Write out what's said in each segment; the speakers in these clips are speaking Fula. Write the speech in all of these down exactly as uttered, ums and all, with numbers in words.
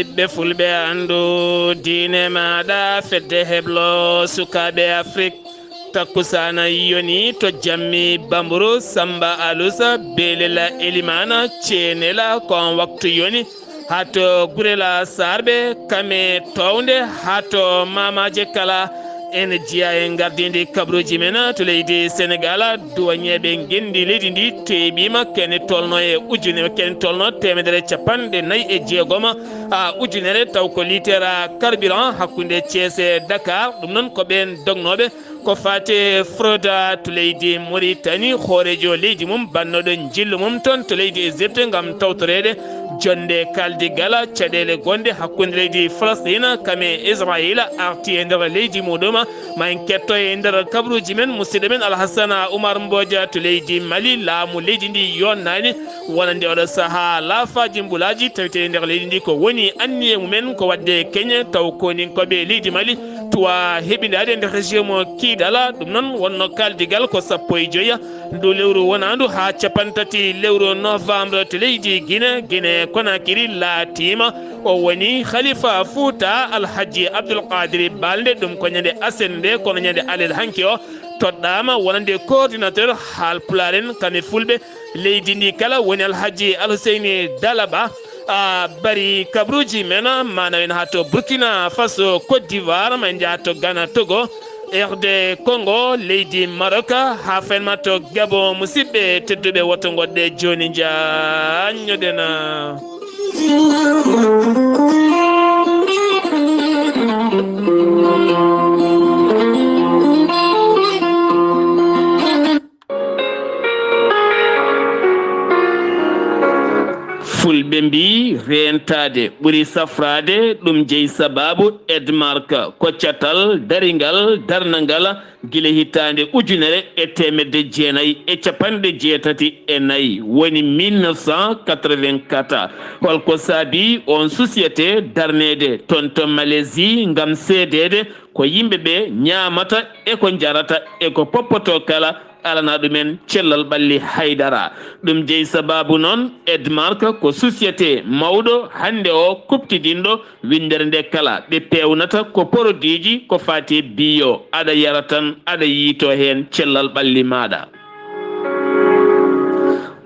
Ɓiɓɓe fulɓe anndu diine maaɗa, fedde heblo sukaaɓe Afrik. Takkusaana yoni to jammi Bamburu, Samba Alusa, Belela Elimana, Ceenela, ko on waktu yoni. Haa to Gurela Saarɓe, Kame Townde, haa to Maamaaje kala. Ene jeyaa e ngardiindi kabaruuji men to leydi Senegaal, duwañeeɓe ngenndi leydi ndi teeɓiima kene tolno e ujune, kene tolno teemedere capanɗe nayi e jeegom, a, ujunere, taw ko litere carburant hakkunde Thiès e Dakar. Ɗum noon ko ɓeen dognooɓe ko faati e fraude to leydi Mauritanie, hooreejo leydi mum bannooɗo njillu mum toon to leydi Égypte ngam tawtoreede jonnde kaaldigal caɗeele gonɗe hakkunde leydi Falastina kam e Israayiila arti e nder leydi muɗum. Ma en ketto e nder kabaruuji men musidɗo men Alhassana Oumar Mbodja to leydi Mali. Laamu leydi ndi yonnaani wonande oɗo sahaa laafaaji mbulaaji taweteeɗi nder leydi ndi. Ko woni anniye mumen ko waɗde keñe taw koninkooɓe leydi Mali tuwa heɓindaade nder régime Kidala. Ɗum noon wonno kaaldigal ko sappo e joyi ndu lewru wonaandu haa capanɗe tati lewru novembre to leydi Guinée. Guinée Conakry laatiima o woni Khalifa Fouta Alhaji Abdoul Kadiri Balde. Ɗum ko ñande aset nde, kono ñande alel hanki o toɗɗaama wonande coordinateur Haalpulaar en kam e Fulɓe leydi ndi kala, woni Alhaji Alhuseyni Dalaba. A bari kabaruuji men, ma nawen haa to Burkina Faso, Côte d'Ivoire, ma en njaha to Ghana, Togo, R D Congo, leydi Maroc, haa fen ma to Gabon. Musidɓe tedduɓe, woto ngoɗɗe jooni, njaññoɗen. Fulɓe mbii reentaade ɓuri safraade, ɗum jeyi sabaabu Edmark ko catal daringal darnangal gila hitaande ujunere e teemedde jeenayi e capanɗe jeetati e nayi, woni mille neuf cent quatre-vingt-quatre. Holko saabii oon société darneede toon to Malaisie ngam seedeede ko yimɓe ɓe ñaamata e ko njarata e ko poppotoo kala alana ɗumen cellal ɓalli haydara. Ɗum jeyi sabaabu noon Edmark ko société mawɗo hannde o kuɓtidinɗo winndere nde kala ɓe peewnata ko poroduuji ko faati e biyo, aɗa yara tan aɗa yiytoo heen cellal ɓalli maaɗa.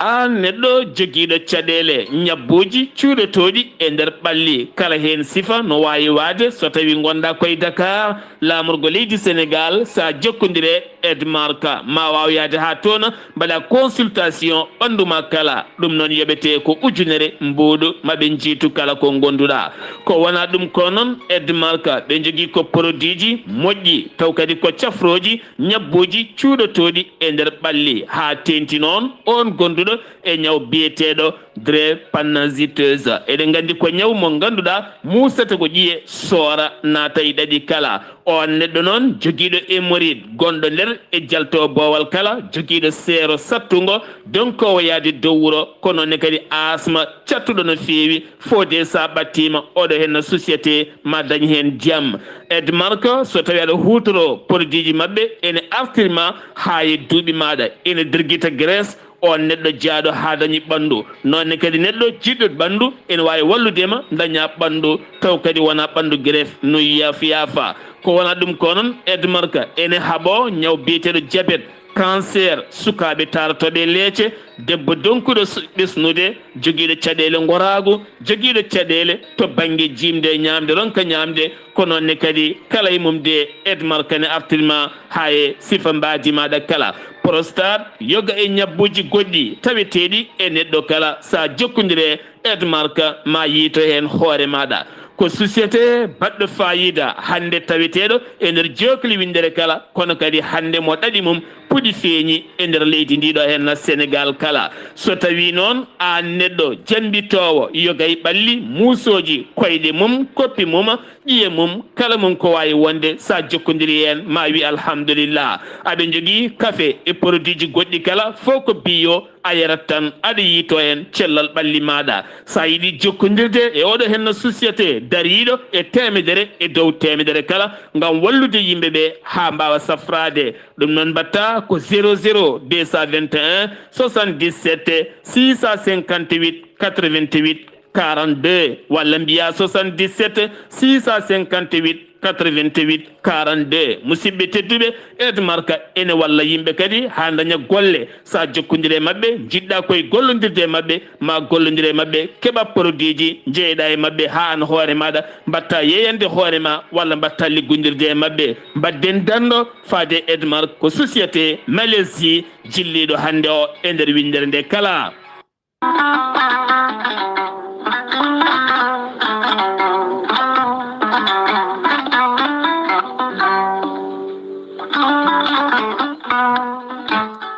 Aan neɗɗo jogiiɗo caɗeele ñabbuuji cuuɗotooɗi e nder ɓalli, kala heen sifa no waawi waade so tawii ngonɗaa koye Dakar, laamorgo leydi Senegaal, so a jokkondire Edmark, ma waaw yahde haa toon, mbaɗa consultation ɓanndu ma kala. Ɗum noon yoɓetee ko ujunere mbuuɗu, ma ɓe njiitu kala ko ngonduɗaa. Ko wonaa ɗum ko noon, Edmark, ɓe njogii ko poroduuji moƴƴi, taw kadi ko cafrooji ñabbuuji cuuɗotooɗi e nder ɓalli, haa teeŋti noon oon gonduɗo e ñaw biyeteeɗo drépanocytose. Eɗen nganndi ko ñaw mo ngannduɗaa muusata ko ƴiye, soora, naata e ɗaɗi kala. Oon neɗɗo noon jogiiɗo hémorroïde gonɗo nder e jalto boowal kala, jogiiɗo seero sattungo, donkoowo yahde dow wuro, kono ne kadi asma cattuɗo no feewi, fodde so a ɓattiima oɗo henna société ma dañ heen jam. Edmark, so tawii aɗa huutoroo poroduuji maɓɓe, ene artirma haa e duuɓi maaɗa, ene dirgita graisse, oon neɗɗo jeyaaɗo haa dañi ɓanndu. Noon ne kadi neɗɗo jiɗɗo ɓanndu ene waawi wallude ma daña ɓanndu, taw kadi wonaa ɓanndu greffe no yaafa yaafa. Ko wonaa ɗum ko noon, Edmark ene haɓoo ñaw biyeteeɗo jabet, cancer, sukaaɓe taarotooɓe leece, debbo donkuɗo s-, ɓesnude, jogiiɗo caɗeele ngoraagu, jogiiɗo caɗeele to bannge jiimde e ñaamde, ronka ñaamde, ko noon ne kadi kala e mum de Edmark ne artirma haa e sifa mbaadi maaɗa kala. Prostate, yoga e ñabbuuji goɗɗi taweteeɗi e neɗɗo kala, so a jokkondire Edmark ma yiyto heen hoore maaɗa. Ko société baɗɗo faayiida hannde taweteeɗo e nder jookli winndere kala, kono kadi hannde mo ɗaɗi mum puɗi feeñi e nder leydi ndi ɗo henna Senegaal kala. So tawii noon aan neɗɗo jammbitoowo yoga e ɓalli, muusooji koyɗe mum, koppi mum, ƴiye mum, kala mum ko waawi wonde, so a jokkondiri heen ma wi alhamdulillah. Aɓe njogii kafe e poroduuji goɗɗi kala, fof ko biyo, a yarat tan aɗa yiyto heen cellal ɓalli maaɗa. So a yiɗi jokkondirde e oɗo henna société dariiɗo e teemedere e dow teemedere kala ngam wallude yimɓe ɓe haa mbaawa safraade, ɗum noon mbaɗta ko zéro zéro deux cent vingt et un soixante-dix-sept six cent cinquante-huit quatre-vingt-huit. quarante-deux, walla mbiyaa soixante-dix-sept six cent cinquante-huit quatre-vingt-huit quarante-deux. Musidɓe tedduɓe, Edmark ene walla yimɓe kadi haa ndaña golle. So a jokkondire e maɓɓe, njiɗɗa koye gollondirde e maɓɓe, ma gollondire e maɓɓe, keɓa produitji, njeyeɗa e maɓɓe haa an hoore maɗa mbatta yeeyande hoore ma walla mbatta liggondirde e maɓɓe. Mbaɗden danndo faade Edmark, ko société Malaisie jilliiɗo hannde o e nder winndere nde kala.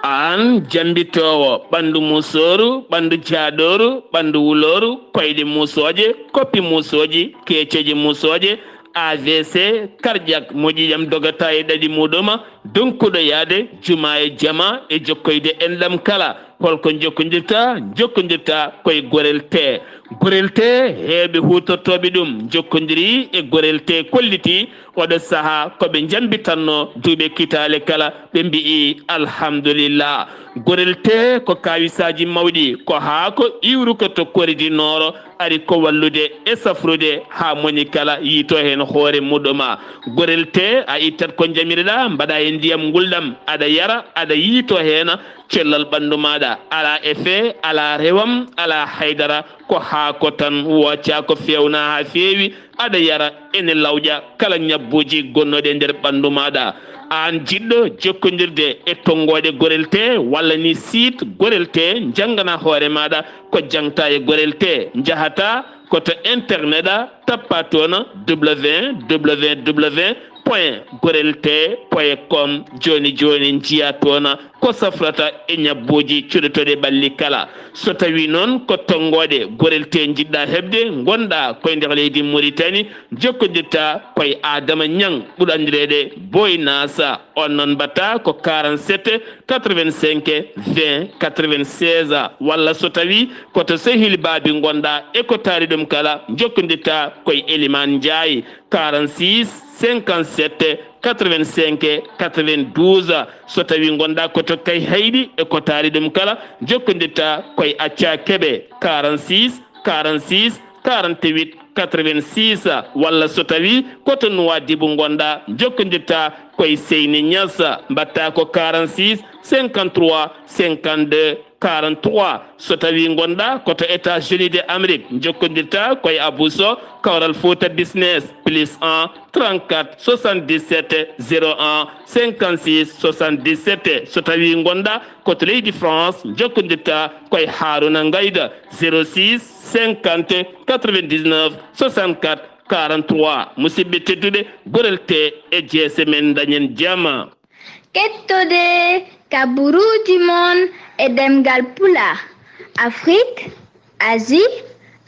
Aan jammbitoowo ɓanndu muusooru, ɓanndu jaaɗooru, ɓanndu wulooru, koyɗe muusooje, koppi muusooji, keeceeje muusooje, A V C, cardiaque, moƴƴi jam dogata e ɗaɗi muɗum, donkuɗo yaade juma e jama e jokkoyde enɗam kala. Holko jokkondirta? Jokkondirta koye Gorel Tee. Gorel Tee, heewɓe huutortooɓe ɗum jokkondiri e Gorel Tee, kolliti oɗo sahaa ko ɓe njambitanno duuɓe kitaale kala, ɓe mbi'i alhamdulillah. Gorel Tee ko kawisaaji mawɗi, ko haako iwruko to Kori du Nord, ari ko wallude e safrude haa moni kala yiito heen hoore muɗum. Gorel Tee, a ittat ko njamirɗa, mbaɗa e ndiyam ngulɗam, aɗa yara, aɗa yiito heen cellal ɓanndu maɗa. Alaa effet, alaa rewam, alaa haydara, ko haako tan, wooca ko feewna haa feewi, aɗa yara, ene lawƴa kala ñabbuuji gonnooɗi e nder ɓanndu maɗa. Aan jiɗɗo jokkondirde e tonngooɗe Gorel Tee walla ni site Gorel Tee, njanngana hoore maɗa ko jaŋta e Gorel Tee. Njahata ko to internet a, tappa toon www point gorel tee point com. Jooni jooni njiya toon ko safrata e ñabbuuji cuɗotooɗi ɓalli kala. So tawii noon ko tonngooɗe Gorel Tee njiɗɗa heɓde, ngonɗa koye nder leydi Muritani, jokkondirta koye Adama Ñaŋ, ɓurɗo anndireede Boy Nasa. On noon mbaɗta ko quarante-sept quatre-vingt-cinq vingt quatre-vingt-seize, walla so tawii ko to Sehil Baabi ngonɗa e ko taari ɗum kala, jokkondirta koye Elimaan Njaay, quarante-six cinquante-sept quatre-vingt-cinq quatre-vingt-douze. So tawii ngonɗa ko to Kayhayɗi e ko taari ɗum kala, jokkondirta koye Acca Kebe, quarante-six quarante-six quarante-huit quatre-vingt-six, walla so tawii ko to Nuwaadibu ngonɗa, jokkondirta koye Seyni Ñas, mbaɗta ko quarante-six cinquante-trois cinquante-deux quarante-trois. So tawii ngonɗa ko to États-Unis de Amérique, jokkondirta koye Abou Sow, Kawral Fouta Business, plus un trente-quatre soixante-dix-sept zéro un cinquante-six soixante-dix-sept. So tawii ngonɗa ko to leydi France, jokkondirta koye Haruna Ngayda, zéro six cinquante quatre-vingt-dix-neuf soixante-quatre quarante-trois. Musidɓe tedduɓe, Gorel Tee e jeese men, dañen jam. Kettode kaburuuji mon e ɗemngal Pulaar, Afrique, Asie,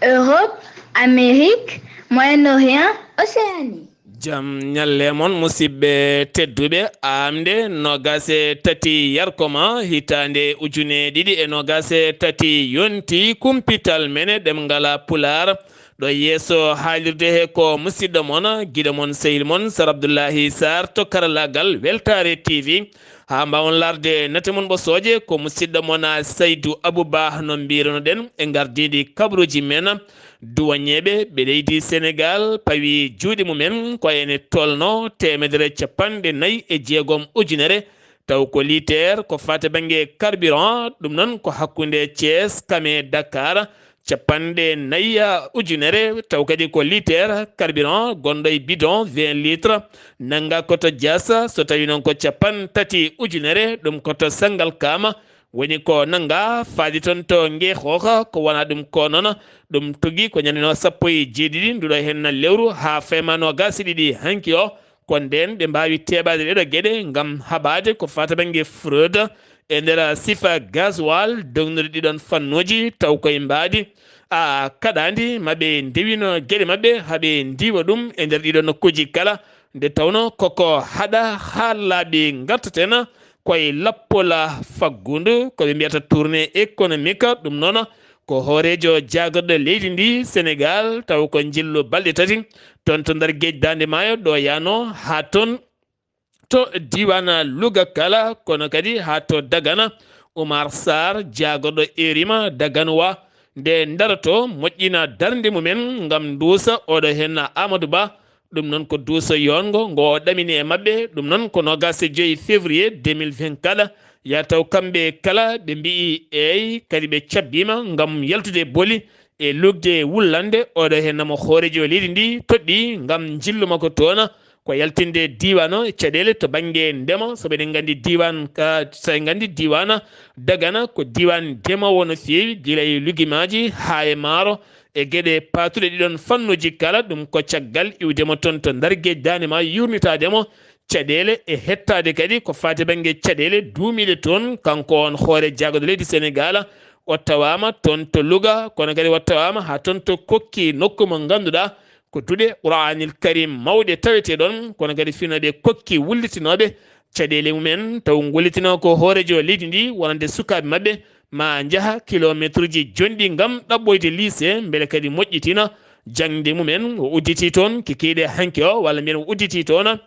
Europe, Amérique, Moyen-Orient, Océanie. Jam ñalle mon, musidɓe tedduɓe. Aamde noogaas e tati yarkoma, hitaande ujune ɗiɗi e noogaas e tati, yonti kumpital men e ɗemngal Pulaar. Ɗo yeeso haalirde he ko musidɗo mon, giɗo mon, sehil mon, Sar Abdullahi Sarr to karallaagal Weltaare T V. Haa mbaawon laarde nate mon ɓosooje, ko musidɗo mon Saydu Abu Ba, no mbiiruno-ɗen e ngardiindi kabaruuji men. Duwañeeɓe ɓe leydi Senegaal pawi juuɗe mumen ko ene tolno teemedere capanɗe nayi e jeegom ujunere, taw ko liteer ko faati bannge carburant, ɗum noon ko hakkunde Thiès kam e Dakar, capanɗe nayi ujunere, taw kadi ko liteer carburant gonɗo e bidon vingt litres, nannga ko to Diass, so tawii noon ko capanɗe tati ujunere, ɗum ko to Sangalkam, woni ko nannga faade toon to Ngeexoox, ko wona ɗum ko noon, ɗum tugi ko ñande no sappo e jeeɗiɗi nduɗo heen lewru haa fema noogaas e ɗiɗi hanki o. Ko ndeen ɓe mbaawi teɓaade ɗeɗo geɗe ngam haɓaade ko faati bannge fraude e nder sifa gasoil, dognude ɗiɗon fannuuji taw koye mbaadi a kaɗaandi, ma ɓe ndewino geɗe maɓɓe haa ɓe ndiiwa ɗum e nder ɗiɗo nokkuuji kala, nde tawno koko haɗa haa laaɓi ngartaten koye lappola faggundu, ko ɓe mbiyata tournée économique. Ɗum noon ko hooreejo jaagorɗo leydi ndi Senegaal, taw ko njillu balɗe tati toon to nder geej Daande Maayo, ɗo yaano haa toon to diiwaan Louga kala, kono kadi haa to Dagana. Oumar Sarr, jaagorɗo Erima Daganois, nde ndaroto moƴƴina darnde mumen ngam nduusa oɗo henna Amadou Ba. Ɗum noon ko duuso yoongo ngo o ɗamini e maɓɓe. Ɗum noon ko noogaas e joy février deux mille vingt kala. Ya taw kamɓe kala ɓe mbiyi eey, kadi ɓe cabbiima ngam yaltude boli e lugde wullande oɗo henna mo hoorejo leydi ndi toɗɗi ngam njillu makko toona. Ko yaltinde diiwaan o e caɗeele to bannge ndema, sabu eɗen nganndi diiwaan ka, so en nganndi diiwaan Dagana ko diiwaan ndemoowo no feewi, gila e lugimaaji haa e maaro e geɗe paatuɗe ɗiɗon fannuuji kala. Ɗum ko caggal iwde mo toon to Ndar Geej Daande Maayo, yuurnitaade mo caɗeele e hettaade kadi ko faati bannge caɗeele duumiiɗe toon. Kanko on hoore jaagoɗo leydi Senegaal, o tawaama toon to Louga, kono kadi o tawaama haa toon to Kokki, nokku mo ngannduɗaa ko duɗe Quraanil Karim mawɗe tawetee ɗoon, kono kadi finooɓe Kokki wullitinooɓe caɗeele mumen, taw ngollitinoo ko hoorejo leydi ndi wonande sukaaɓe maɓɓe, ma njaha kilomeetruuji jonɗi ngam ɗaɓɓoyde lycée, mbele kadi moƴƴitina jaŋde mumen. O udditii toon kikiiɗe hanki o, walla mbiyen o udditii toon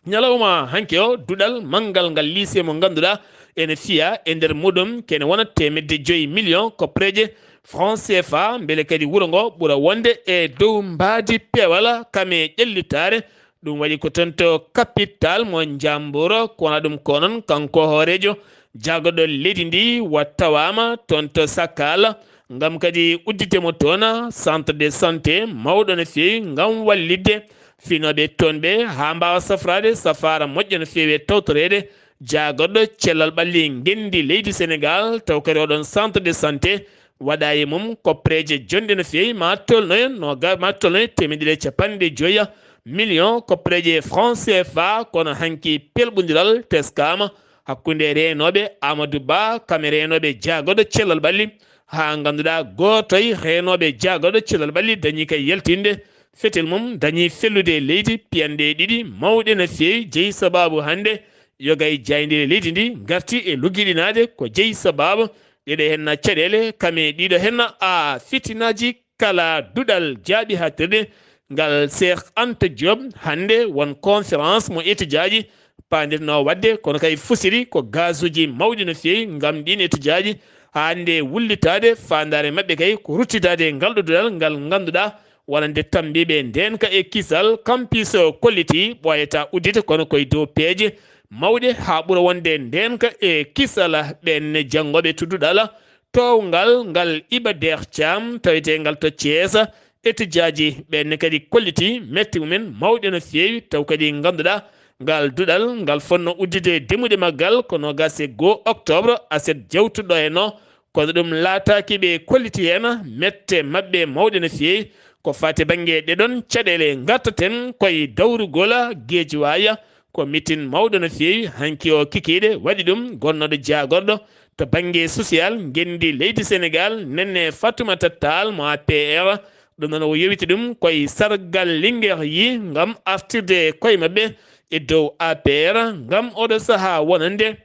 ñalawma hanki o duɗal manngal ngal lycée mo ngannduɗaa ene fiya e nder muɗum kene wona teemedde joyi million koppareeje franc C F A, mbele kadi wuro ngo ɓura wonde e dow mbaadi peewal kame ƴellitaare. Ɗum waɗi ko toon to capital mo Njambur, ko wona ɗum ko noon kanko hooreejo jaagoɗo leydi ndi wa tawaama toon to Sakal, ngam kadi udditde mo toon centre de santé mawɗo no feewi ngam wallitde finooɓe toon ɓe haa mbaawa safraade safaara moƴƴo no feewi e tawtoreede jaagoɗo cellal ɓalli ngenndi leydi Senegaal. Taw kadi oɗon centre de santé waɗa e mum koppareeje jonɗe no feewi, ma tolnoyo no ga, ma tolnoyo teemedde ɗiɗi e capanɗe joya million koppareeje franc C F A, kono hanki pelɓondiral teskaama hakkunde reenooɓe Amadou Ba, kame reenooɓe jaagoɗo cellal ɓalli, haa ngannduɗaa gootoy reenooɓe jaagoɗo cellal ɓalli dañi kay yaltinde fetel mum, dañi fellude e leydi piyanɗe ɗiɗi mawɗe no feewi, jeyi sabaabu hannde yoga e jaayndiire leydi ndi ngarti e luggiɗinaade, ko jeyi sabaabu ɗeɗe henna caɗeele, kame ɗiɗo henna a fitinaaji kala duɗal jaaɓi haaɗtirde ngal Cheikh Anta Diop. Hannde won conférence mo étudiaji paandirno waɗde, kono kay fusiri ko gazuji mawɗi no feewi ngam ɗin étudiaji hannde wullitaade faandaare maɓɓe kay ko ruttitaade ngal ɗo duɗal ngal ngannduɗaa wonande tambiiɓe ndeenka e kisal. Campus kolliti ɓooyata uddita kono koye dow peeje mawɗe haa ɓura wonde ndeenka e kisal. Ɓeen ne janngooɓe to duɗal towngal ngal Iba Der Thiam taweteengal to Thiès, étudiaji ɓeen ne kadi kolliti mette mumen mawɗe no feewi, taw kadi ngannduɗaa ngal duɗal ngal fotno uddude demuɗe maggal ko noogaas e goo octobre aset jawtuɗo heen o. Kono ɗum laataaki ɓe kolliti heen mette maɓɓe mawɗe no feewi. Ko faati bannge ɗeɗon caɗeele ngartaten koye dawrugol Geejuwaay, ko mitin mawɗo no feewi hanki o kikiiɗe waɗi ɗum gonnooɗo jaagorɗo to bannge social ngenndi leydi Senegaal, Nenne Fatoumata Tall mo A P R. Ɗum noon o yowiti ɗum koye sargal Linguère yi ngam artirde koye maɓɓe e dow A P R ngam oɗo sahaa wonande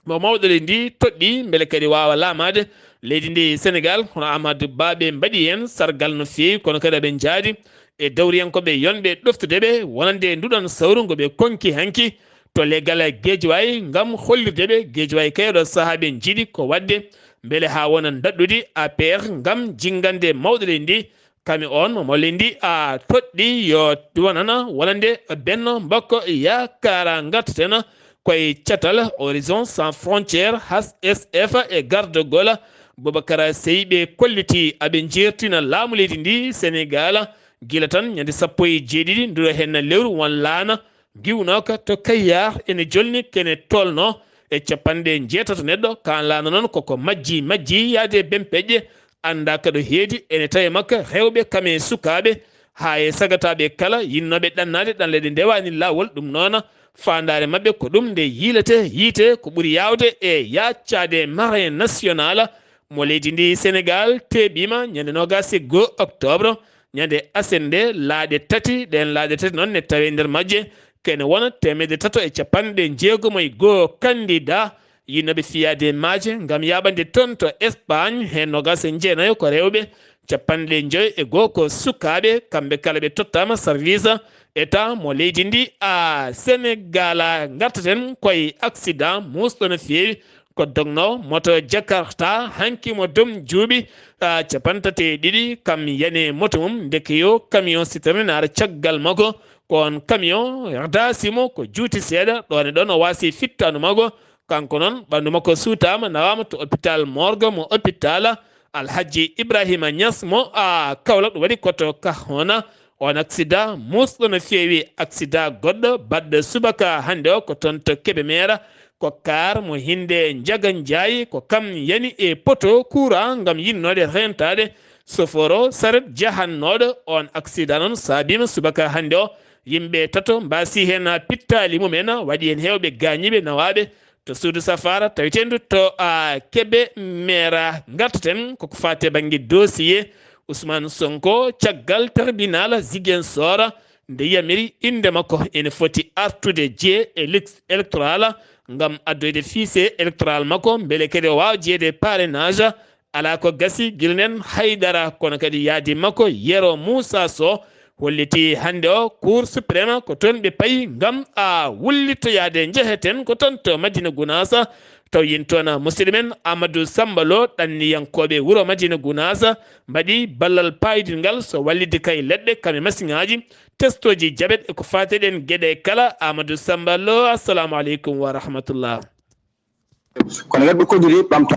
mo mawɗo leydi ndi toɗɗi mbele kadi waawa laamaade leydi ndi Senegaal. Hono Amadou Ba ɓe mbaɗi heen sargal no feewi, kono kadi aɓe njaadi e dawriyankooɓe yonɓe ɗoftude ɓe wonande nduɗon sawru ngo ɓe konki hanki to leggal Geejuwaay ngam hollirde ɓe Geejuwaay kay oɗo sahaa ɓe njiɗi ko waɗde mbele haa wona daɗɗudi A P R ngam jinngande mawɗo leydi ndi. Kami on mo molli ndi a toɗɗi yo wonana wonande Benno Mbokk Yaakaar. Ngartaten koye catal Horizon Sans Frontières, H S F, e gardagol Boubacar Seye ɓe kolliti aɓe njeertina laamu leydi ndi Senegaal gila tan ñande sappo e jeeɗiɗi nduɗo henna lewru won laana ngiwnooka to Kayar ene jolni kene tolno e capanɗe njeetato neɗɗo. Kaan laana noon koko majji majji yaade bempeƴƴe annda ka ɗo heedi ene tawi makka rewɓe kame sukaaɓe haa e sagataaɓe kala yinnooɓe ɗannaade ɗanle ɗe ndewaani laawol. Ɗum noon faandaare maɓɓe ko ɗum nde yiilete yiite ko ɓuri yaawde e yaaccaade marin national mo leydi ndi Senegaal teeɓiima ñande noogaas e goo octobre ñande aset nde. Laaɗe tati ɗeen laaɗe tati noon ne tawi nder majje kene wona teemedde tato e capanɗe jeegom e goo kandida yinnooɓe fiyaade maaje ngam yaaɓande toon to Espagne. Heen noogaas e jeenayo ko rewɓe, capanɗe njoyo e goo ko sukaaɓe. Kamɓe kala ɓe tottaama service État mo leydi ndi a Senegaal. Ngartaten koye accident muusɗo no feewi ko dognoowo moto Jakarta, hanki mo dom juuɓi, ah, capantate e ɗiɗi, kam yani e moto mum, ndeke yo camion citerne ara caggal makko. Ko on camion yahda simo ko juuti seeɗa, ɗon e ɗon o waasi fittaandu makko. Kanko noon, ɓanndu makko suutaama, nawaama to hôpital morgue mo hôpital Alhaji Ibrahima Niass mo, a, Kaolack, ɗum waɗi ko to Kahona. On accident muusɗo no feewi. Accident goɗɗo baɗɗo subaka hannde o ko toon to Kébémer. Ko kaar mo hinnde Njaga Njaay, ko kam yani e poto courant ngam yinnoode reentaade. Soforo saret jahannooɗo on accident noon saabiima subaka hannde o yimɓe tato mbaasi heen pittaali mumen, waɗi heen heewɓe gaañiiɓe, nawaaɓe to suudu safaara taweteendu to, a, Kébémer. Ngartaten koko faati e bannge dossier Ousmane Sonko caggal tribunal Ziguinchor nde yamiri innde makko ene foti artude jee e liste électorale ngam addoyde fichier électoral makko, mbele kadi o waawa jeyeede parrainage. Alaa ko gasi gila nden haydara, kono kadi yaadi makko Yero Moussa Sow holliti hannde o Cour suprême ko toon ɓe payi ngam a wullitoyaade. Njeheten ko toon to Madina Gounass, taw yin toon musidɗo men Amadou Samba Lo, ɗanniyankooɓe wuro Madina Gounass mbaɗi ballal paayodingal so wallitde kay leɗɗe kam e masiŋaaji, testooji jabet e ko faati ɗeen geɗe kala. Amadou Samba Lo, assalamu aleykum wa rahmatullah. Kono ngal ɓe koddiri ɓamta.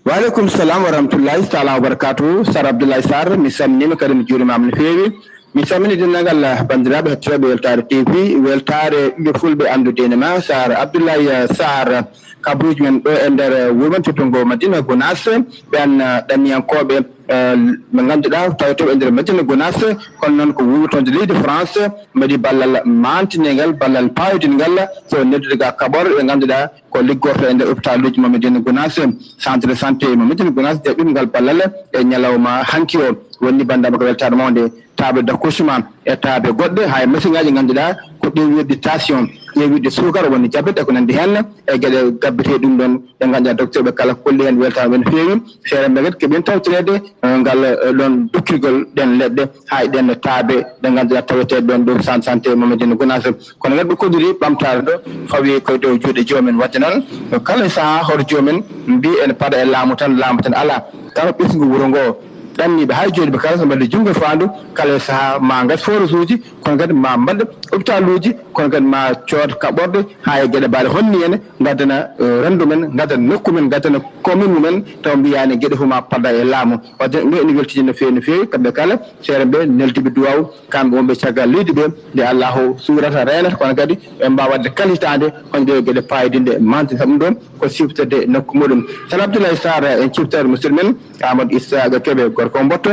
Wa aleykum salam wa rahmatullahi taala wa barakatuhu. Sar Abdoulaye Sarr, mi salminiima kadi mi juurimaama no feewi. Mi salmini denndaangal banndiraaɓe hettotooɓe Weltaare T V, Weltaare ɓiɓɓe fulɓe anndu diine ma, Sar Abdoulaye Sarr, kabaruuji men ɗo e nder wuro men teddugo Madina Gounass, ɓeen, eh, ɗanniyankooɓe, eh, ɓe ngannduɗaa tawetooɓe e nder Madina Gounass, kono noon ko wuurtoode leydi France, mbaɗi ballal maantiningal, ballal paayodingal, so noddude ga kaɓorɗe ɗe ngannduɗaa ko liggorto e nder hôpitaluuji mo Madina Gounass, centre de santé mo Madina Gounass, jaɓɓiima ngal ballal e ñalawma hanki o. Wonni banndiraaɓe ko weltaare mawnde, table d'accouchement e table goɗɗe, haa e masiŋaaji ngannduɗaa ko ƴeewirɗi tension, ƴeewirɗi suukara, woni diabète e ko nanndi heen, e geɗe gabbetee ɗum ɗoon, ɗe ngannduɗaa docteur ɓe kala kolli heen weltaama no feewi. Feere mbeget keɓen tawtoreede, eh, ngal, eh, ɗoon dokkirgol ɗeen leɗɗe, haa e ɗeen table ɗe ngannduɗaa taweteeɗe ɗoon ɗo centre santé mo Madina Gounass. Kono ngal ɓe koddiri ɓamtaare ɗo fawi koye dow juuɗe joomum en. Wadde noon, kala e sahaa hoto joomum en mbiy ene paɗa e laamu tan, laamu tan alaa. Kala ɓesngu wuro ngo, ɗanniiɓe haa e jooɗiiɓe kala so mbaɗi junngo e faandu, kala e sahaa ma ngat forage uji, kono kadi ma mbaɗ hôpital uji, kono kadi ma cood kaɓorɗe haa e geɗe mbaɗe honni en, ngaddana, eh, renndu men, ngaddana nokku men, ngaddana commune mumen, taw mbiyaani geɗe fof ma paɗa e laamu. Wadde ɗum ɗo ene weltini no feewi, no feewi, kamɓe kala, seeɗa ɓe neldiiɓe duwaaw, kamɓe wonɓe caggal leydi ɓe, nde Allahu suurata, reenata, kono kadi ɓe mbaawa waɗde kala hitaande, hono ɗe geɗe paayodinɗe mante. Sabu ɗum ɗo ko siftorde nokku muɗum. Sar Abdoulaye Sarr, en ciftat musidɗo men Amadou Issaaqa Kebe, gorko Mbotto,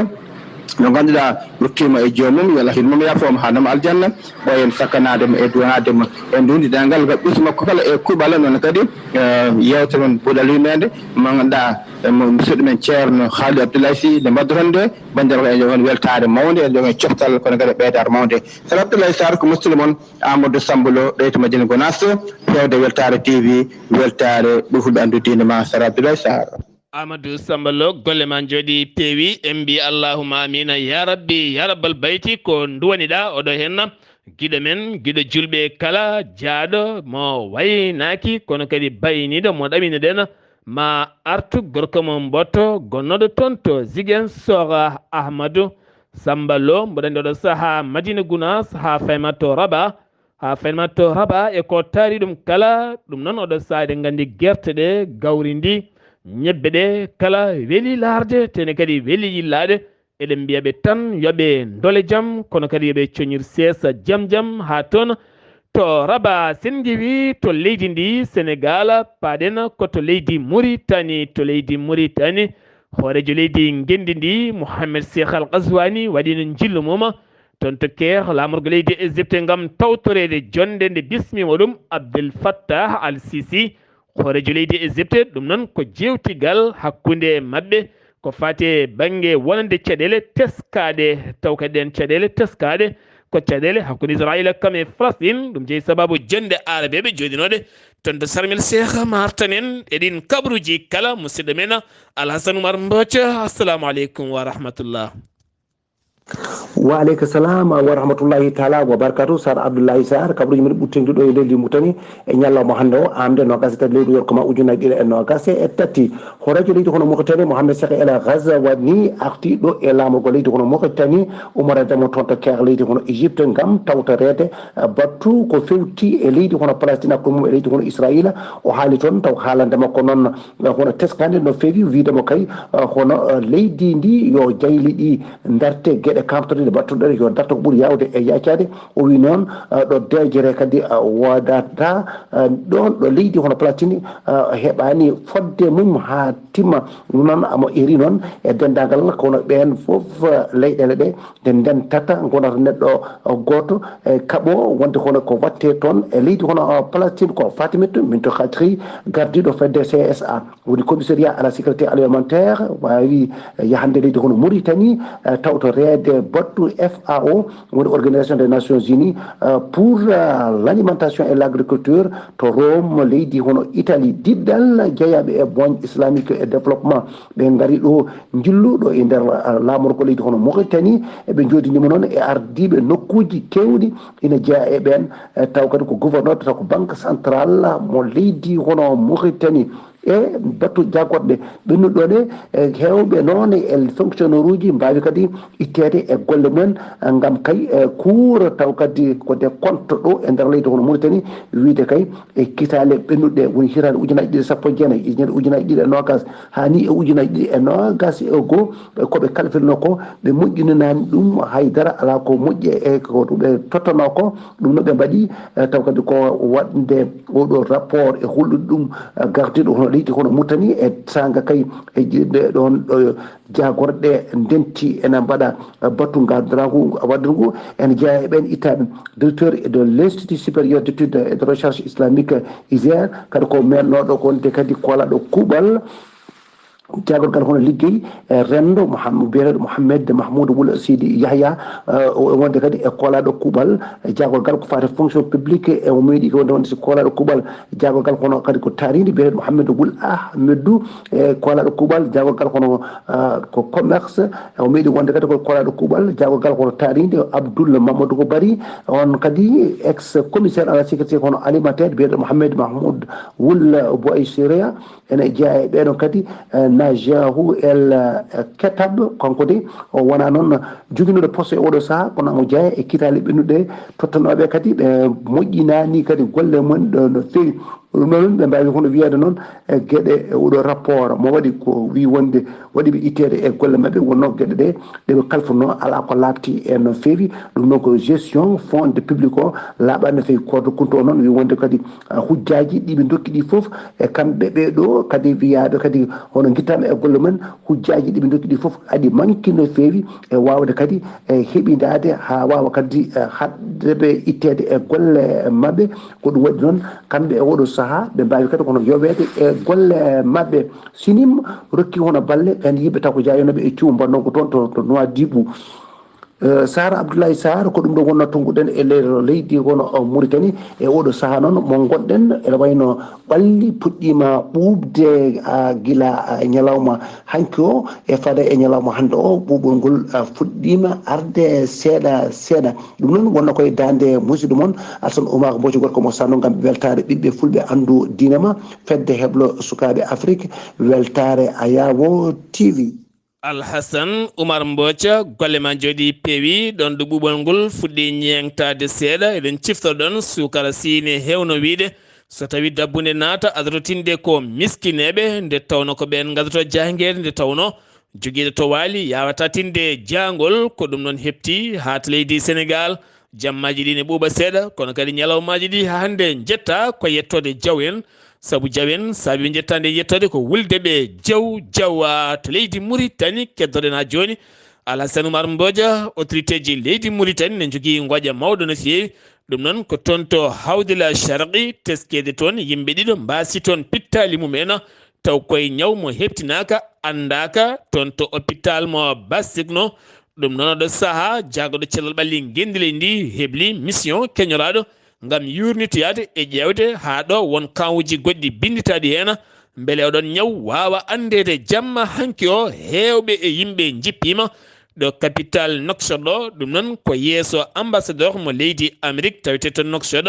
mo ngannduɗaa ruttiima e joomum, yo Allah hiɗ mum yaafo mo haa nama aljanna, ɓooyen sakkanaade mo e duwanaade mo e ndundi dengal ngal ɓisu makko kala e kuuɓal, noon kadi, eh, yeewtere men Buuɗal Yurmeende, mo ngannduɗaa, eh, mo musidɗo men Ceerno Khalid Abdoulaye Sy, nde mbaɗdoton nde, banndiraaɓe, eɗen njogii weltaare mawnde, eɗen njogii coftal, kono kadi ɓeydaare mawnde. Sar Abdoulaye Sarr ko musidɗo mon Amadou Samba Lo, ɗo to Madina Gounass, feewde Weltaare T V, weltaare ɓe fulɓe anndu diine ma, Sar Abdoulaye Sarr. Amadou Samba Lo, golle ma njooɗi peewi, en mbi allahumma amina ya rabbi, ya rabbal bayti. Ko nduwaniɗa oɗo henna, giɗo men, giɗo julɓe kala, jaaɗo mo waynaaki, kono kadi bayniɗo mo ɗaminoɗen, ma artu gorko mo Mbotto, gonnoɗo toon to Ziguinchor. Ahmadou Samba Lo, mboɗo anndi oɗo saha Madina Gounass, haa fayma to Raba, haa fayma to Raba e ko taari ɗum kala. Ɗum noon oɗo saha eɗen nganndi gerte ɗe, gawri ndi, ñebbe ɗe kala weli laarde, tene kadi weli yillaade. Eɗen mbiya ɓe tan yo ɓe ndole jam, kono kadi yo ɓe coñir seesa jam jam haa toon to Raba. Sen ngiwi to leydi ndi Senegal, paaɗen ko to leydi Muritani. To leydi Muritani, hooreejo leydi ngenndi ndi, Mohamed Cheikh Al Ghazouani, waɗiino njillu mum toon to Caire, laamorgo leydi Égypte, ngam tawtoreede jonnde nde bismiima ɗum Abdel Fattah Al Sisi, hooreejo leydi Égypte. Ɗum noon ko jeewtigal hakkunde maɓɓe ko faati e bannge wonande caɗeele teskaaɗe, taw kadi ɗeen caɗeele teskaaɗe ko caɗeele hakkunde Israayiila kam e Falasɗin. Ɗum jeyi sabaabu jonnde aarabeeɓe jooɗinooɗe toon to Sarmel Seeha Maartan en e ɗiin kabaruuji kala. Musidɗo men Alhasan Umar Mbooc, assalamu aleykum wa rahmatullah. Wa aleyka salam wa rahmatullahi taala wa barakatuh. Sar Abdoulaye Sar, kabaruji men ɓurtengɗi ɗo e leydi Mauritanie e ñalawma hannde o, amde nogas e tati lewru yorko ma ujunnaji ɗiɗi e nogas e tati. Horeejo leydi hono Mauritanie, Mohamed Cheikh El Ghazouani, arti ɗo e laamorgo leydi hono Mauritanie, ummoreede mo toon to Caire leydi hono Égypte, ngam tawtoreede, eh, battu ko fewti e leydi hono Palestine, hakkunde mum e leydi hono Israila. O haali toon taw haalande makko noon, eh, hono teskande no feewi, wiide mo kay, eh, hono, eh, leydi ndi yo jayli ɗi ndarte, geɗe kamtoriɗe battuɗe yo darto ko ɓuri yaawde e yaacaade. O wi noon, eh, ɗo deejere kadi, eh, woodata, eh, ɗoon ɗo leydi hono Palestine, eh, heɓaani fodde mum haa timma. Ɗum noon, amo eri noon e denndaangal kono ɓeen fof, eh, leyɗeele ɗe, nde ndentata ngonata neɗɗo, eh, gooto, e kaɓo wonde kono ko waɗte toon e leydi hono, eh, Palestine ko Fatimata Bintou Khatri, gardiiɗo fedde C S A. Woni commissariat à la sécurité alimentaire, waawi yahande leydi hono Mauritanie, eh, tawtoreede battu F A O, woni Organisation des Nations Unies, eh, pour, eh, l'alimentation et l'agriculture, to Rome, leydi hono Italie. Diɗɗal jeyaaɓe e Banque Islamique et Développement, ɓe ngari ɗo, njillu ɗo e nder, eh, laamorgo leydi hono Mauritanie. Eɓe njoodinima noon e ardiiɓe nokkuuji keewɗi ina jeyaa e ɓeen, eh, taw kadi ko gouverneur, taw ko Banque Centrale mo leydi hono Mauritanie. E battu jaagorɗe ɓennuɗo ɗe, e heewɓe noon e fonctionnaire uji mbaawi kadi itteede e golle mumen, eh, ngam kay, eh, kuura taw kadi ko de compte ɗo e nder leydi hono Mauritanie, wiide kay e kitaale ɓennuɗe, woni hitaande ujunnaji ɗiɗi sappo e jeenayi, ujunere ujunnaji ɗiɗi e nogas, haa ni e ujunnaji ɗiɗi e nogas e goo, e ko ɓe kalfinno ko, ɓe moƴƴinanaani ɗum hay dara, alaa ko moƴƴi e ko ɓe tottanoo ko. Ɗum no ɓe mbaɗi, eh, taw kadi ko waɗde oɗo rapport e hulɗude ɗum, eh, gardiiɗo hono leydi hono Mauritanie e saanga kay e jiɗde ɗoon ɗo jaagorɗe ndenti ena mbaɗa, eh, battu ngardirangu waɗde ngu. Ene jeyaa e ɓeen ittaaɓe directeur de l'Institut supérieur d'études et de recherche islamique, ISER, kadi ko meeɗnooɗo wonde kadi koolaaɗo kuuɓal jaagorgal hono liggey, eh, renndo, Mouham-, biyeteeɗo Mohamed Mahmoud Wul Sidi Yahya, eh, o wonde kadi e koolaaɗo kuuɓal, eh, jaagorgal ko faati fonction publique, e o meeɗi ko wonde, wonde si koolaaɗo kuuɓal jaagorgal hono kadi ko taariindi, biyeteeɗo Mohamed Wul Ahmedou, e koolaaɗo kuuɓal jaagorgal hono, eh, ko commerce, e o meeɗi wonde kadi ko koolaaɗo kuuɓal jaagorgal hono taariindi, Abdoul Mamadou ko Bari, on kadi ex commissaire à la sécurité hono alimentaire, biyeteeɗo Mohamed Mahmoud Wul Boy Syria, ene jeyaa e ɓeeɗo kadi, eh, Najahu El, eh, Ketab, kanko de o wonaa noon joginooɗo poste e oɗo sahaa, kono omo jeyaa e kitaale ɓennuɗe tottanooɓe kadi ɓe moƴƴinaani kadi golle mumen ɗo no feewi. Ɗum noon ɓe mbaawi hono wiyeede noon, eh, geɗe e oɗo rapport mo waɗi ko wi wonde waɗi ɓe itteede e golle maɓɓe, wonnoo geɗe ɗe, ɗe ɓe kalfunoo alaa ko laaɓti e no feewi. Ɗum noon ko gestion fonds de public o laaɓaani no feewi. Koordo Kunta o noon wi wonde kadi, ah, hujjaaji ɗi ɓe ndokki ɗi fof, e kamɓe ɓee ɗo kadi wiyaaɓe kadi hono ngittaama e golle mumen, hujjaaji ɗi ɓe ndokki ɗi fof aɗi manki no feewi e waawde kadi e heɓindaade haa waawa kadi, eh, haɗde ɓe itteede e golle maɓɓe. Ko ɗum waɗi noon kamɓe e oɗo sahaa ɓe mbaawi kadi kono yoweede e golle maɓɓe. Sinim rokki hono balle ɓeen yimɓe taw ko jaayonoɓe e cuumu mbaɗnoo ko toon to, to Nouadhibou. Eh, Sar Abdoulaye Sar, ko ɗum ɗo wonnoo tonnguɗen e nder leydi hono, eh, Mauritanie. E oɗo sahaa noon mo ngonɗen, ene wayno ɓalli puɗɗiima ɓuuɓde, ah, gila, ah, ñalawma hanki o e fada e ñalawma hannde o, ɓuuɓol ngol, ah, fuɗɗiima arde seeɗa seeɗa. Ɗum noon wonnoo koye daande musidɗo mon Alsan Oumar Mbojo, gorko mo Sano, ngam weltaare ɓiɓɓe fulɓe, anndu diine ma, fedde heblo sukaaɓe Afrik, weltaare Ayawo T V. Alhasan Umar Mboca, golle ma njooɗi peewi. Ɗon ɗo ɓuuɓol ngol fuɗɗi ñeeŋtaade seeɗa, eɗen ciftora ɗon suukara siine heewno wiyde, so tawi dabbunde naata, adototinde ko miskineeɓe, nde tawno ko ɓeen ngadoto jahangeere, nde tawno jogiiɗo to waali yaawata tinde jaangol. Ko ɗum noon heɓti haa to leydi Senegaal, jammaaji ɗi ne ɓuuɓa seeɗa, kono kadi ñalawmaaji ɗi haa hannde njetta ko yettoode jaw en. Sabu jaw en, saabi ɓe njettaande yettoode ko wulde ɓe jaw jawa to leydi Muritani. Keddoɗen haa jooni Alassane Oumar Mbodia, autorité ji leydi Muritani ne njogii ngoƴa mawɗo no feewi. Ɗum noon ko toon to Hawdila Sharqi, teskeede toon yimɓe ɗiɗo mbaasi toon pittaali mum en, taw koye ñaw mo heɓtinaaka, anndaaka, toon to hôpital mo Bassigno. Ɗum noon oɗo sahaa, jaagoɗo cellal ɓalli ngenndi leydi ndi hebli mission keñoraaɗo ngam yuurnitoyaade e ƴeewde haa ɗo won kaawuuji goɗɗi binnditaaɗi heen, mbele oɗon ñaw waawa anndeede jamma hanki o. Heewɓe e yimɓe njippiima, ɗo capital Nouakchott ɗo. Ɗum noon ko yeeso ambassadeur mo leydi Amérique tawetee to Nouakchott,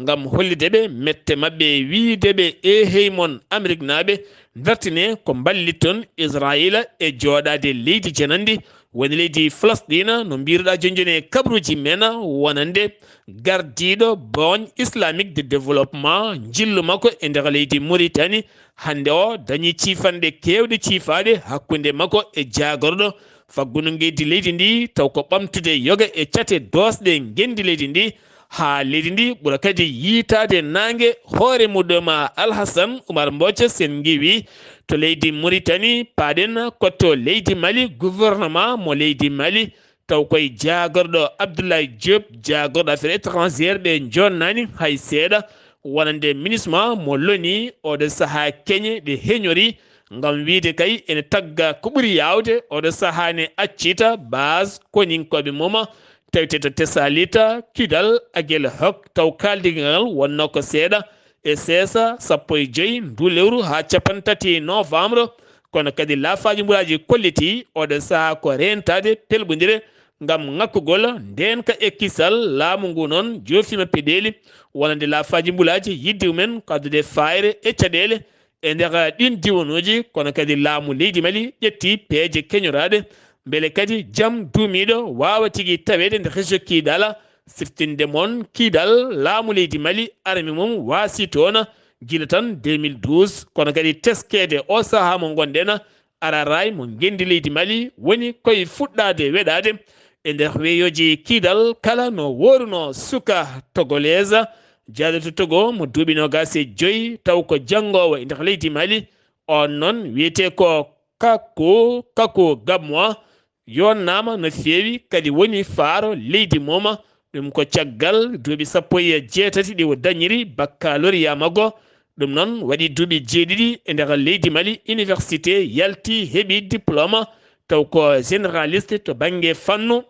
ngam hollitde ɓe mette maɓɓe, wiyde ɓe, "Eehey mon Ameriknaaɓe, dartine ko mballiton Israayiila e jooɗaade leydi jananndi, woni leydi Falasɗiina, no mbiiruɗaa jooni jooni e kabaruuji men, wonande gardiiɗo Banque Islamique de Développement, njillu makko e nder leydi Mauritanie, hannde o dañii ciifanɗe keewɗe ciifaade hakkunde makko e jaagorɗo faggudu ngeydi leydi ndi, taw ko ɓamtude yoga e cate doosɗe ngenndi leydi ndi, haa leydi ndi ɓura kadi yiytaade naange hoore muɗum." Alhasan Umar Mboco, sen ngiwi to leydi Mauritanie, paaɗen ko to leydi Mali, gouvernement mo leydi Mali, taw koye jaagorɗo Abdoulaye Diop, jaagorɗo affaire étrangère, ɓe jonnani hay seeɗa, wonande ministre mo loni, oɗo sahaa keñe ɗe heñori, ngam wiyde kay ene tagga ko ɓuri yaawde, oɗo sahaa ne accita base koninkooɓe mum, tawetee to Tessalita, Kidal, Aguelhok, taw kaaldigal ngal wonno ko seeɗa e seesa sappo e joy ndu lewru haa cappanɗe tati novembre. Kono kadi laafaaji mbulaaji kolliti oɗo sahaa ko reentaade pelɓondire ngam ŋakkugol ndeenka e kisal. Laamu ngu noon joofiima peɗeeli wonande laafaaji mbulaaji, yidde mumen ko addude faayre e caɗeele e nder ɗiin diiwanuuji. Kono kadi laamu leydi Mali ƴetti peeje keñoraaɗe mbele kadi jam duumiiɗo waawa tigi taweede nder région Kidal. Siftinde mon, Kidal, laamu leydi Mali, armi mum waasi toon gila tan deux mille douze, kono kadi teskeede o sahaa mo ngonɗen, Araray mo ngenndi leydi Mali woni koye fuɗɗaade weɗaade e nder weeyooji Kidal kala no wooruno suka Togolese, jaaɗo to Togo mo duuɓi noogaas e joy, taw ko janngoowo e nder leydi Mali. On noon wiyetee ko Kako, Kako Gamwa, yonnaama no feewi, kadi woni faaro leydi mum. Ɗum ko caggal duuɓi sappo e jeetati ɗi o dañiri baccalauréat makko. Ɗum noon waɗi duuɓi jeeɗiɗi e nder leydi Mali, université, yalti, heɓi diplôme, taw ko généraliste to bannge fannu.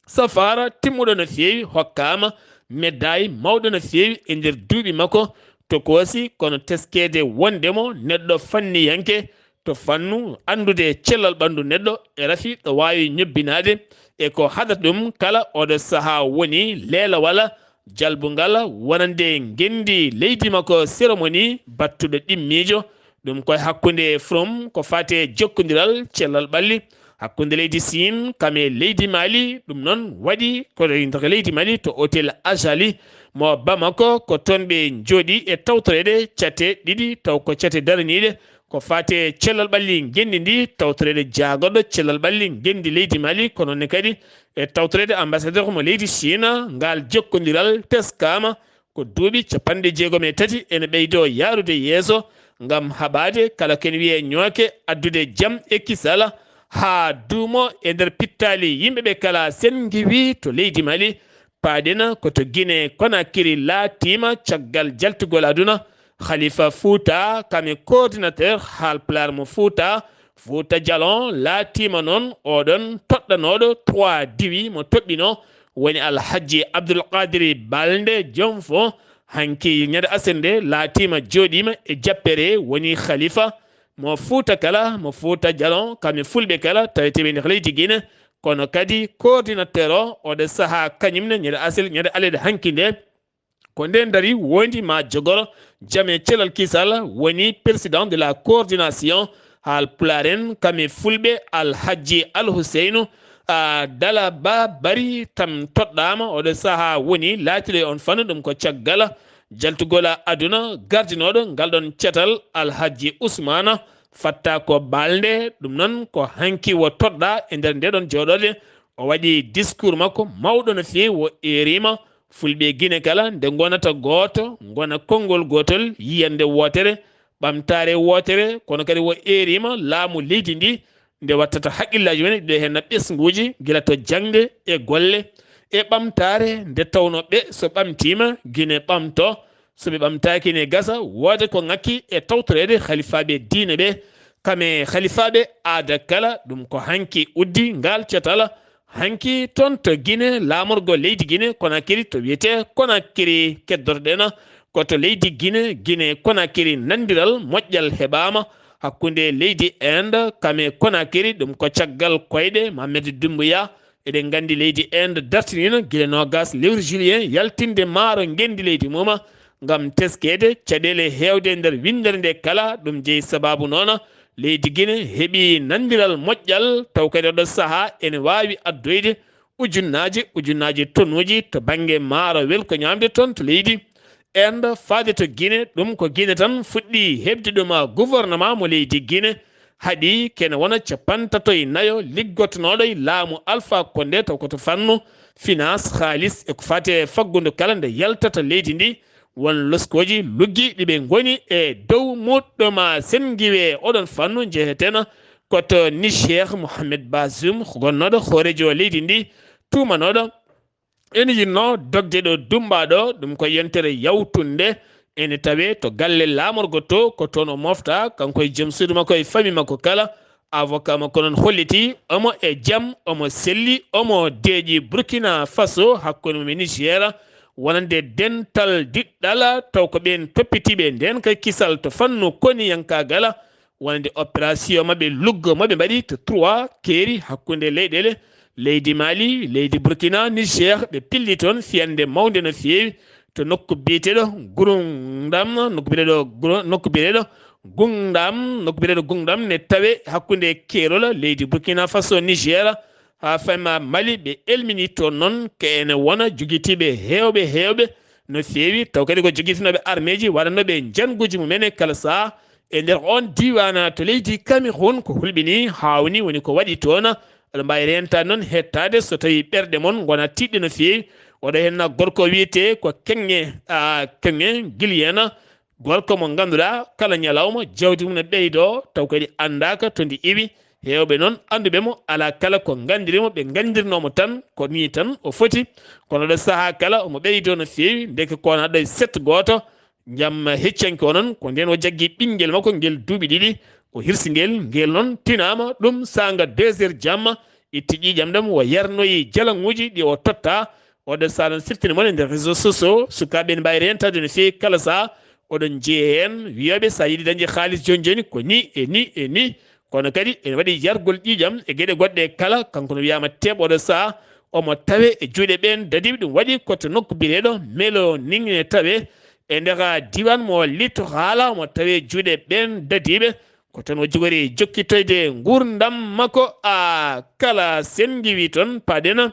Safaara timmuɗo no feewi, hokkaama médaille mawɗo no feewi e nder duuɓi makko tokoosi, kono teskeede wonde mo neɗɗo fanniyanke to fannu anndude cellal ɓanndu neɗɗo e rafi ɗo waawi ñobbinaade e ko haɗata ɗum kala oɗo sahaa woni leelawal jalbungal wonande ngenndi leydi makko, cérémonie battuɗo ɗimmiijo. Ɗum koye hakkunde from ko faati e jokkondiral cellal ɓalli hakkunde leydi Siin kam e leydi Mali. Ɗum noon waɗi ko e nder leydi Mali to hôtel Azali mo Bamako, ko toon ɓe njooɗi e tawtoreede cate ɗiɗi, taw ko cate daraniiɗe ko faati e cellal ɓalli ngenndi ndi, tawtoreede jaagorɗo cellal ɓalli ngenndi leydi Mali, kono ne kadi e tawtoreede ambassadeur mo leydi Chine. Ngal jokkondiral teskaama ko duuɓi cappanɗe jeegom e tati ene ɓeydoo yaarude yeeso ngam haɓaade kala ko en wiyee ñooke, addude jam e kisal haa duumo e nder pittaali yimɓe ɓe kala. Sen ngiwi to leydi Mali, paaɗen ko to Guinée Conakry laatiima caggal jaltugol aduna, Khalifa Fouta, kam e coordinateur Haalpulaar mo Fouta, Fouta Djalon, laatiima noon oɗon toɗɗanooɗo trois diwi mo toɓɓinoo, woni Alhajji Abdul Qadiri Balde Jonfo. Hanki ñande aset nde laatiima jooɗiima e jappere, woni khalifa mo Fouta kala, mo Fouta Djalon, kam e fulɓe kala taweteeɓe nder leydi Guinée. Kono kadi coordinateur o, oɗo sahaa kañum ne ñande aset, ñande alede hanki nde, ko nden dari wondi ma jogoro jam e cellal kisal, woni président de la coordination Haalpulaar en kam e fulɓe, Alhajji Alhuseynu a Dala Ba Bari tam toɗɗaama oɗo sahaa, woni laatiɗo e on fannu. Ɗum ko caggal jaltugol aduna gardinooɗo ngal ɗon catal, Alhajji Usmaana Fatta ko Balde. Ɗum noon ko hanki wo toɗɗaa e nder nde ɗon jooɗorde. O waɗi discours makko mawɗo no feewi, o eeriima fulɓe Gine kala nde ngonata gooto, ngona konngol gootol, yiyannde wootere, ɓamtaare wootere, kono kadi o eeriima laamu leydi ndi nde wattata haqqillaaji men ɗiɗo heen ɓesnguuji, gila to jaŋde e golle e ɓamtaare, nde tawnoo ɓe so ɓamtiima Gine ɓamto, so ɓe ɓamtaaki ne gasa, woode ko ŋakki e tawtoreede halifaaɓe diine ɓe, kam e halifaaɓe aada kala. Ɗum ko hanki uddi ngal catal. Hanki toon to Gine, laamorgo leydi Gine Konakiri, to wiyetee Konakiri keddorɗen, ko to leydi Gine, Gine Konakiri, nanndiral moƴƴal heɓaama hakkunde leydi Inde kam e Conakry, ɗum ko caggal koyɗe Mohamed Doumbouya. Eɗen nganndi leydi Inde dartiniino gila noogas lewru juillet yaltinde maaro ngenndi leydi mum ngam teskeede caɗeele heewde e nder winndere nde kala. Ɗum jeyi sabaabu noon leydi Gine heɓi nanndiral moƴƴal, taw kadi oɗo sahaa ene waawi addoyde ujunnaaji, ujunnaaji tonuuji to bannge maaro welko ñaamde toon to leydi Inde faade to Gine. Ɗum ko Gine tan fuɗɗi heɓde ɗum, a, gouvernement mo leydi Gine. Haɗi kene wona capantato e nayo liggotonooɗo e laamu Alpha Condé, taw ko to fannu finance, haalis e ko faati e faggudu kala nde yaltata leydi ndi. Won loskooji luggi ɗi ɓe ngoni e dow muɗɗo ma sengiwe oɗon fannu njehetena ko to Niger, Mohamed Bazoum, gonnooɗo hooreejo leydi ndi, tuumanooɗo ene yinnoo dogde ɗo dummbaa ɗo. Ɗum ko yontere yawtunde. Ene tawee to galle laamorgo to, ko toon o mofta, kanko e joom suudu makko e famille makko kala. Avocat makko noon holliti omo e jam, omo selli, omo deeƴi Burkina Faso, hakkunde mum e Niger, wonande dental diɗɗal, taw ko ɓeen toppitiiɓe ndeen kay kisal to fannu koniyankaagal, wonande opération maɓɓe luggo maɓe mbaɗi to trois keeri hakkunde leyɗeele, leydi Mali, leydi Burkina, Niger, ɓe pilli toon fiyande mawnde no feewi to nokku biyeteeɗo Gurundam, nokku biyeteeɗo Guru-, nokku biyeteeɗo Gungdam, nokku biyeteeɗo Gungdam ne tawe hakkunde keerol leydi Burkina Faso, Niger, haa fayma Mali. Ɓe elmini toon noon ko ene wona jogitiiɓe heewɓe, heewɓe no feewi, taw kadi ko jogitinooɓe armeeji waɗanooɓe njannguuji mumen e kala sahaa e nder oon diiwaan to leydi Cameroun. Ko hulɓini, haawni, woni ko waɗi toon. Aɗa mbaawi reentaade noon, hettaade so tawii ɓerɗe mon ngona tiiɗɗe no feewi. Oɗo heen gorko wiyetee ko Keŋŋe, a, Keŋŋe Giliyena, gorko mo ngannduɗaa kala ñalawma jawdi mum ne ɓeydoo, taw kadi anndaaka to ndi iwi. Heewɓe noon annduɓe mo, alaa kala ko nganndiri mo, ɓe nganndirnoo mo tan ko nii tan o foti. Kono ɗo sahaa kala omo ɓeydoo no feewi, ndeke ko wona ɗo e set gooto. Jam heccanke o noon, ko ndeen o jaggi ɓinngel makko ngel duuɓi ɗiɗi, o hirsi ngel, ngel noon tinaama ɗum saanga deux heures jamma, itti ƴiiƴam ɗam, o yarnoyi jalaŋuuji ɗi o totta. Oɗo sahaa noon siftinii mon e nder réseaux sociaux, sukaaɓe ene mbaawi reentaade no feewi kala sahaa. Oɗon njeyi heen wiyooɓe so a yiɗi dañde haalis jooni jooni ko nii e nii e nii. Kono kadi ene waɗi yargol ƴiiƴam e geɗe goɗɗe kala. Kanko no wiyaama teeɓ oɗo sahaa, omo tawe e juuɗe ɓeen dadiiɓe. Ɗum waɗi ko to nokku biyeteeɗo Melo Ning ne tawe e nder diiwaan mo Littoral, omo tawe e juuɗe ɓeen dadiiɓe. Ko toon o jogori jokkitoyde nguurndam makko, a, kala senngiwi toon, paaɗen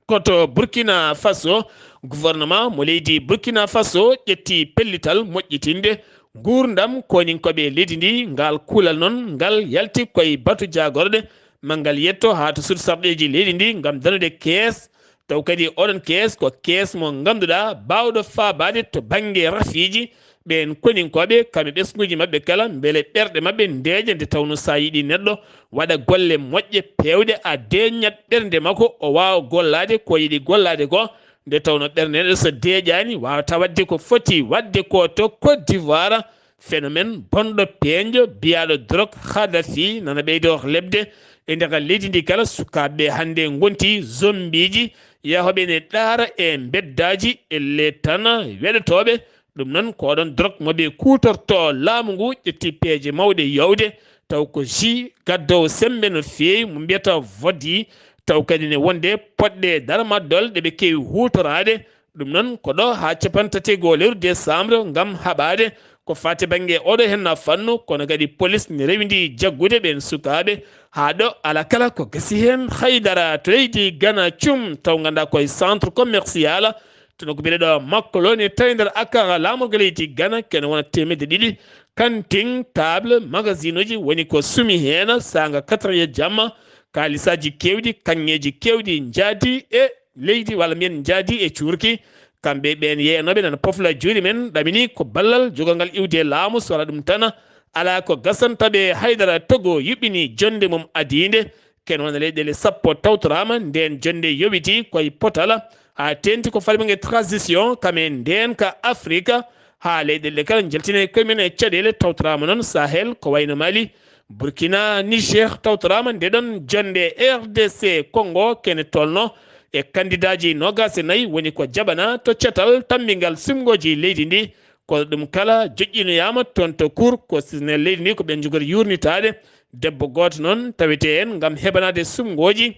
ko to Burkina Faso. Gouvernement mo leydi Burkina Faso ƴetti pellital moƴƴitinde nguurndam koninkooɓe leydi ndi. Ngal kuulal noon, ngal yalti koye batu jaagorɗe, ma ngal yetto haa to suudu sarɗeeji leydi ndi ngam danude kees. Taw kadi oɗon kees ko kees mo ngannduɗaa baawɗo faabaade to bannge rafiiji, ɓeen koninkooɓe, kam e ɓesnguuji maɓɓe kala, mbele ɓerɗe maɓɓe ndeeƴa, nde tawnoo so a yiɗii neɗɗo waɗa golle moƴƴe, peewɗe, a deeƴnat ɓernde makko, o waawa gollaade ko yiɗi gollaade ko. Nde tawnoo ɓernde neɗɗo so deeƴaani, waawataa waɗde ko foti waɗde ko. To Côte d'Ivoire, phénomène bonɗo peeñɗo biyaaɗo drogue Kadhafi nana ɓeydoo leɓde e nder leydi ndi kala. Sukaaɓe hannde ngonti zombiiji, yahooɓe ne ɗaara e mbeddaaji, e le tan weɗotooɓe. Ɗum noon ko oɗon drogue mo ɓe kuutortoo. Laamu ngu ƴetti peeje mawɗe yawde, taw ko jus gaddoowo semmbe no feewi, mo mbiyata vodka, taw kadi ne wonde poɗɗe darmaddol ɗe ɓe keewi huutoraade. Ɗum noon ko ɗo haa cappantato e goo lewru décembre ngam haɓaade ko faati bannge oɗo heen fannu, kono kadi polis ne rewindii jaggude ɓeen sukaaɓe haa ɗo. Alaa kala ko gasi heen, haydara to leydi Gana cum, taw nganndaa koye centre commercial to nokku biyeteeɗo Makoloni, tawi nder Accra, laamorgo leydi Gana, kene wona teemedde ɗiɗi kantin, table, magasinuuji woni ko sumi heen saanga quatre heures jamma. Kaalisaaji keewɗi, kaŋŋeeji keewɗi njaadi e leydi, walla mbiyen njaadi e cuurki. Kamɓe ɓeen yeeyanooɓe nana pofla juuɗe men, ɗamini ko ballal jogalngal iwde laamu, so alaa ɗum tan alaa ko gasanta ɓe haydara. Togo yuɓɓini jonnde mum adiinde. Ken wona leyɗeele sappo tawtoraama, ndeen jonnde yowiti koye potal, haa teeŋti ko faati bannge transition, kam e ndeenka Afrika, haa leyɗeele kala njaltini koye mum e caɗeele. Tawtoraama noon Sahel, ko wayno Mali, Burkina, Niger, tawtoraama nde ɗon jonnde. R D C Congo, kene tolno e kandidaaji noogaas e nayi woni ko jaɓana to catal tammbingal suɓngooji leydi ndi. Ko ɗum kala joƴƴinoyaama toon to Cour constitutionnel leydi ndi, ko ɓeen njogori yuurnitaade. Debbo gooto noon tawetee heen ngam heɓanaade suɓngooji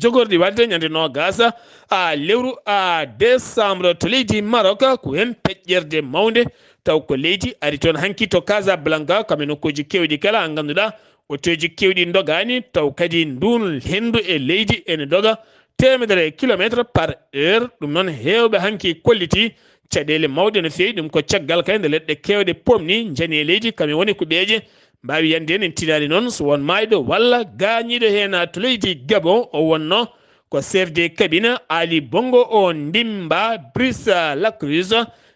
jogorɗi waɗde ñande noogaas a lewru a décembre to leydi Maroc. Ko heen peƴƴerde mawnde, taw ko leydi ari toon hanki to Casablanca, kam e nokkuuji keewɗi kala, ngannduɗaa otoji keewɗi ndogaani, taw kadi nduun henndu e leydi ene doga teemedere kilometre par heure. Ɗum noon, heewɓe hanki kolliti caɗeele mawɗe no feewi. Ɗum ko caggal kay nde leɗɗe keewɗe pomni, njani e leydi, kam e woni kuɓeeje mbaawi yande heen. En tinaani noon so won maayɗo walla gaañiiɗo heen to leydi Gabon. O wonnoo ko chef de cabinet Ali Bongo o ndimba Brice Lacruz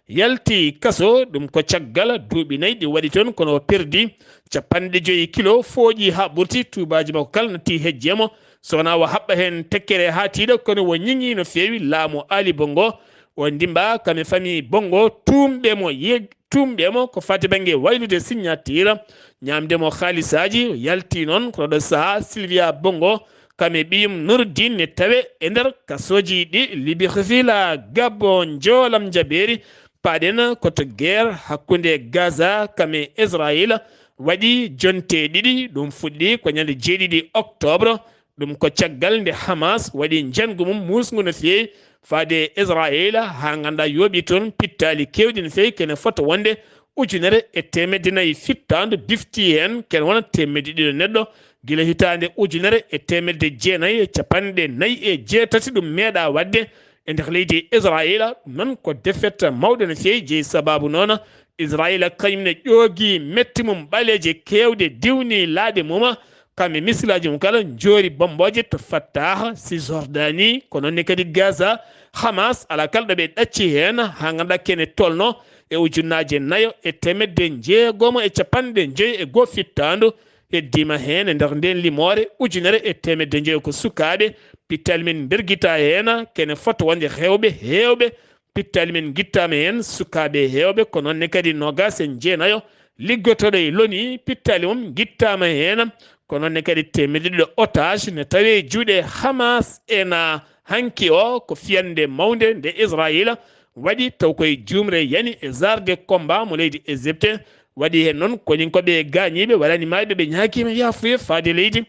yalti kaso. Ɗum ko caggal duuɓi nayi ɗi waɗi toon, kono o perdi capanɗe joyi kilo fooƴi haa ɓurti. Tuubaaji makko kala natti hejje mo, so wonaa o haɓɓa heen tekkere haa tiiɗa, kono o ñiŋi no feewi laamu Ali Bongo. O ndimba kam e famille Bongo, tuumɓe mo yeg-, tuumɓe mo ko fati bannge waylude signature, ñaamde mo haalisaaji. O yalti noon ko ɗo sahaa Sylvia Bongo, kam e ɓiyum Nourdine ne tawe e nder kasooji ɗi Libreville, Gabon. Njoolam jabeeri, paaɗen ko to guerre hakkunde Gaza kam e Israël waɗi jonte ɗiɗi. Ɗum fuɗɗi ko ñande jeeɗiɗi octobre. Ɗum ko caggal nde Hamas waɗi njanngu mum muusngu no feewi faade e Israël, haa nganndaa yooɓi toon pittaali keewɗi no feewi, kene fota wonde ujunere e teemedde nayi fittaandu, bifti heen kene wona teemedde ɗiɗo neɗɗo gila hitaande ujunere e teemedde jeenayi e capanɗe nayi e jeetati. Ɗum meeɗaa waɗde e nder leydi Israël. Ɗum noon ko defet mawɗo no feewi, jeyi sabaabu noon Israël kañum ne ƴoogi metti mum ɓaleeje keewɗe, diwni laaɗe mum, kam e misilaaji mum kala, njoori bommbooje to Fattah, Cisjordanie, ko noon ne kadi Gaza. Hamas, alaa kala ɗo ɓe ɗacci heen, haa nganndaa kene tolno e ujunnaaje nayo e teemedde njeegomo e capanɗe njoyi e goo fittaandu. Heddiima heen e nder ndeen limoore, ujunere e teemedde njoyi ko sukaaɓe. Pittaali men mbergitaa heen, kene fota wonde heewɓe, heewɓe. Pittaali men ngittaama heen, sukaaɓe heewɓe, ko noon ne kadi noogaas e jeenayo liggotooɗo e loni, pittaali mum ngittaama heen. Ko noon ne kadi teemedde ɗiɗo otage ne tawee juuɗe Hamas ena hanki o. Ko fiyannde mawnde nde Israël waɗi, taw koye juumre yani e zarde combat mo leydi Égypte. Waɗi heen noon koninkooɓe gaañiiɓe, waɗani maayɓe ɓe ñaagiima yaafuye faade leydi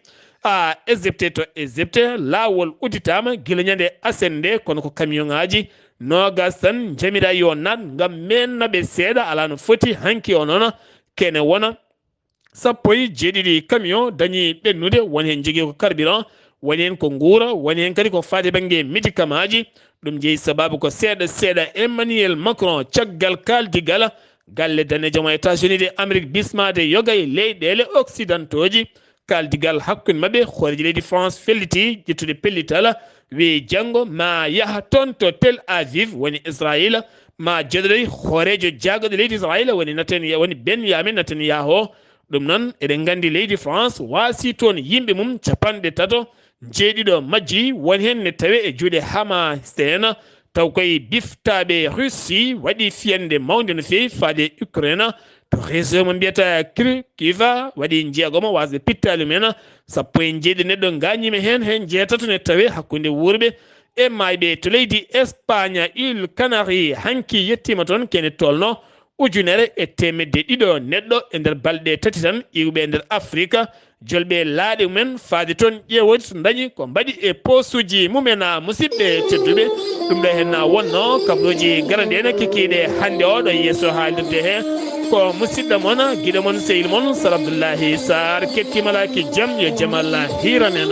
a Égypte. To Égypte, laawol udditaama gila ñande aset nde, kono ko camion ŋaaji noogaas tan njamiraa yo naat ngam meenna ɓe seeɗa, alaa no foti. Hanki o noon kene wona sappo e jeeɗiɗi camion dañi ɓennude, won heen jogii ko carburant, won heen ko nguura, won heen kadi ko faati bannge médicament ji. Ɗum jeyi sabaabu ko seeɗa seeɗa Emmanuel Macron, caggal kaaldigal galle daneejo mo États-Unis de Amérique bismaade yoga e leyɗeele occidentaux ji. Kaaldigal hakkunde maɓɓe, hooreejo leydi France felliti ƴettude pellital, wiyi janngo ma yaha toon to Tel Aviv, woni Israël, ma joɗoy hooreejo jaagorɗe leydi Israël, woni Neten-, woni Benyamin Netanyahu. Ɗum noon, eɗen nganndi leydi France waasi toon yimɓe mum capanɗe tato, jeeɗiɗo majji won heen ne tawe e juuɗe Hamas en. Taw koye biftaaɓe Russie waɗi fiyannde mawnde no feewi faade e Ukraine. To région mo mbiyata Kharkiv waɗi njeegomo wasde pittaali mum en, sappo e jeeɗiɗi neɗɗo ngaañiima heen, heen jeetato ne tawe hakkunde wuurɓe e maayɓe. To leydi Espagne, Îles Canaries, hanki yettiima toon kene tolno ujunere e teemedde ɗiɗo neɗɗo e nder balɗe tati tan iwɓe e nder Afrika. Jolɓe laaɗe mumen faade toon ƴeewoyde so ndañi ko mbaɗi e poosuuji mumen. Musidɓe tedduɓe, ɗum ɗo heen wonnoo kabrooji garanɗe en kikiiɗe hannde oo ɗo yeeso haalirde hee. Ko musidɗo mon, giɗo mon, sehil mon, Sar Abdullahi Sarr. Kettiima laaki jam, yo jam Allah hiiran en.